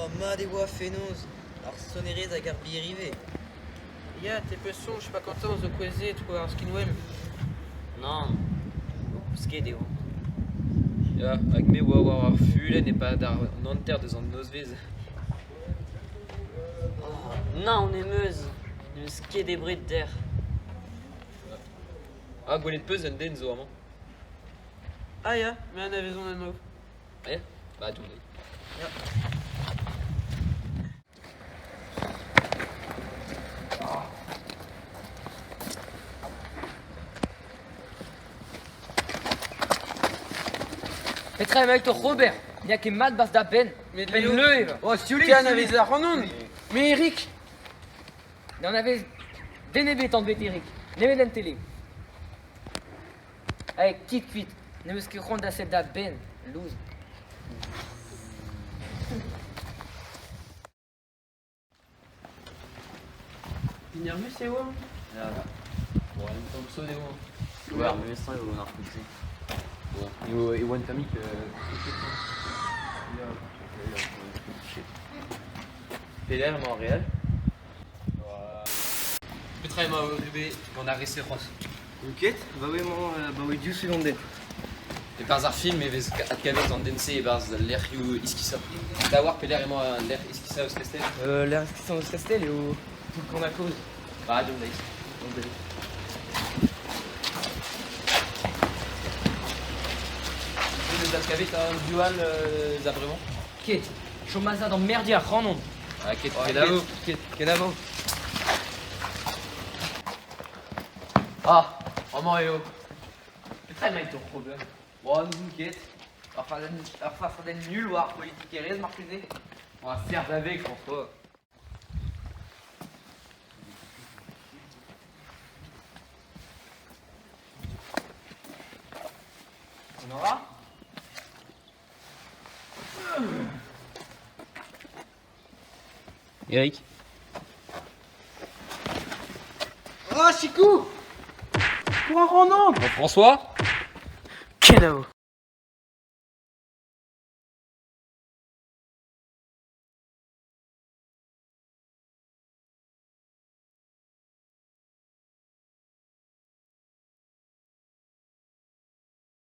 Oh, mat e oa fenoz, ar sonerezh hag ar bier ivez. Ya, te peus soñj pa Quentin zo kouezhet war ar skinwel? Nann, o kousket eo. Ya, hag me oa war ar fulenn e-pad an hanter deus an nozvezh. Oh, naon em eus, n'eus ket debret dec'h. Ah, gwelet 'peus un den zo amañ. Ah ya, me anavezont anv. Ah ya? Bah, deomp dezhi. Ya. Petra emañ oc'h ober? N'eo ket mat 'barzh da benn. Met Penn Léo, leue. Oh, te anavez ac'hanon Mais Eric N'anavez den ebet anvet Eric, nemet en tele. Allez, kit kuit, n'em eus ket c'hoant da sellet da benn, louz. Dinervus eo hein Ya. Bon, en même temps que ça, eo. Ouais, ar memes-tra eo gant ar foot-se. Bon, eo, e oan tammig Pelec'h emañ ar re all? Petra emañ Rubé gant ar re-se c'hoazh? Ket, abaoe emañ abaoe div segondenn. E-barzh ar film e vez adkavet an den-se e-barzh lec'hioù iskisañ. Da oar pelec'h emañ al lec'h iskisañ eus Kastell? Lec'h iskisañ eus Kastell eo Toull-Kanna-Kozh. Bah, deomp dezhi. Deomp dezhi. Vous adkavet an div all eus a bremañ? Ket, chom aze d'emmerdiñ ac'hanon. Ah, ket, kenavo. Ket, kenavo. Ah, amañ eo. Petra emaint oc'h ober? Bon, n'ouzon ket. Ur fazenn, ur fasadenn null war ar politikerezh marteze. On va faire avec, François. On en va? Eric. Oh, Chico Pour un rendant François Kenavo.